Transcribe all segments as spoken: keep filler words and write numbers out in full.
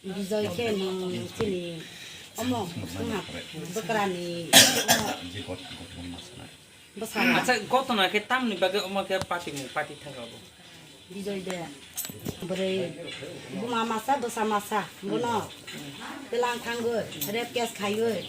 Bijoy khe nwng chini omo wngha bwkrani omo bwsa. Acha, gotona khe tamni bagwi omo khe party mung party thangkha bo? Bijoy de. Bwrwi buma masa bwsa masa bono twilang thangwi rape case khaiwi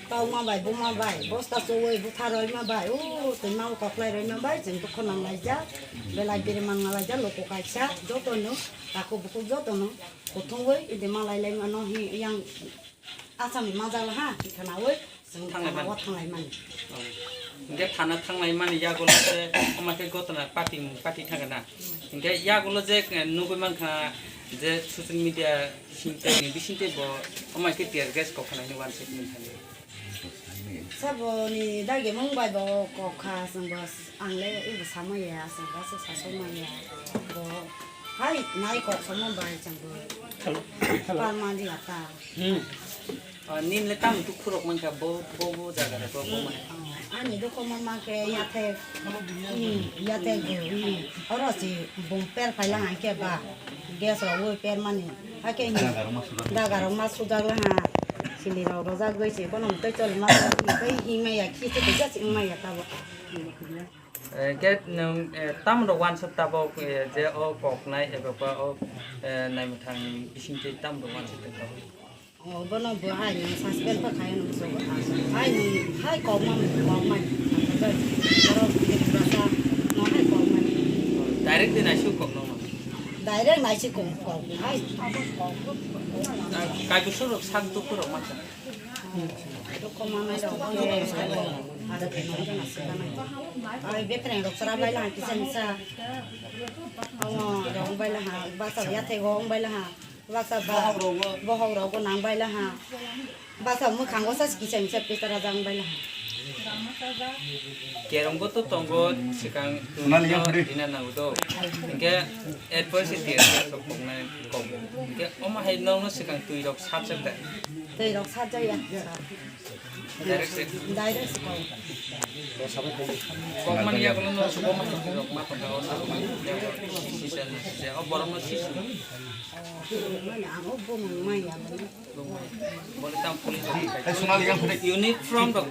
tokma bai buma bai bosta chowi butha roima bai o twima koklai roima bai chwng dukho nang laijak belai biri mang laijak loko kaisa jotono takhuk bukhuk jotono. Kuthungwi idi malai lai mano hi yang asam ni majak ha, khanawi chwng thana o thanglai mani. Hingke thana thanglai mani yagulo se, omo khe gotona party mung party thangkha na. Hingke yagulo je, eh, nugwi mankha je social media singte ni bisingte bo omo khe tear gas kok khanai ni wansuk ni thani. Saboni dagi mung bai bo kok kha, chwng bo s-, ang le ebo samaya, chwng bo se sasomaya. Bo hai nai kok somo bai chwng bo palma di ata. Hmm. Ah, nin le tang tu khurok man kha bo, bo, bo jaga re bo, bo mane. Oh, ani dukho ma ma khe yathek, hmm, yathek bo, hmm. Oro si bung per phai lang hai khe ba. Gas rok wi per mani. Hakhe hi daga rok ma sujak la ha. Sili rok rojak gwi se bono tei choli ma tei himai ya khi se kisa se wngmai ya tabo. Eh, ke nwng, eh, tam rok wansuk tabok, eh, je o kok nai eba ba o, eh, naimwthang bising tei tam rok wansuk tabok. Oh, bono bo hai nwng suspend pa khai nwng so. Hai nwng hai kok ma kok ma. Aro rasa no hai kok ma. Direct din asu kok no. Direct nai si kong kong. Hai. Kai busur rok sak dukhu rok ma. Dukhu ma nai rok. Ai betreng rok sara bai la kisa misa. Amo rong bai la ha. Basa ya te gong bai la ha. Basa ba. Bohok rok bo nang bai la ha. Basa mwkhango sa kisa misa petar ajang bai la. Kerongbo to tongo, sikang Sonali yang hari. Dina nango do. Hingke adversity sok koknai kok. Hingke omo hai nongno sikang twi rok sajak da. Twi rok sajak ya. Direct se. Direct se kok. Kok man ya kono no subo ma twi rok ma tong ka. Sisa sisa o borok no sisa. Mane ang o bumung maya. Bole tam police. Unit from the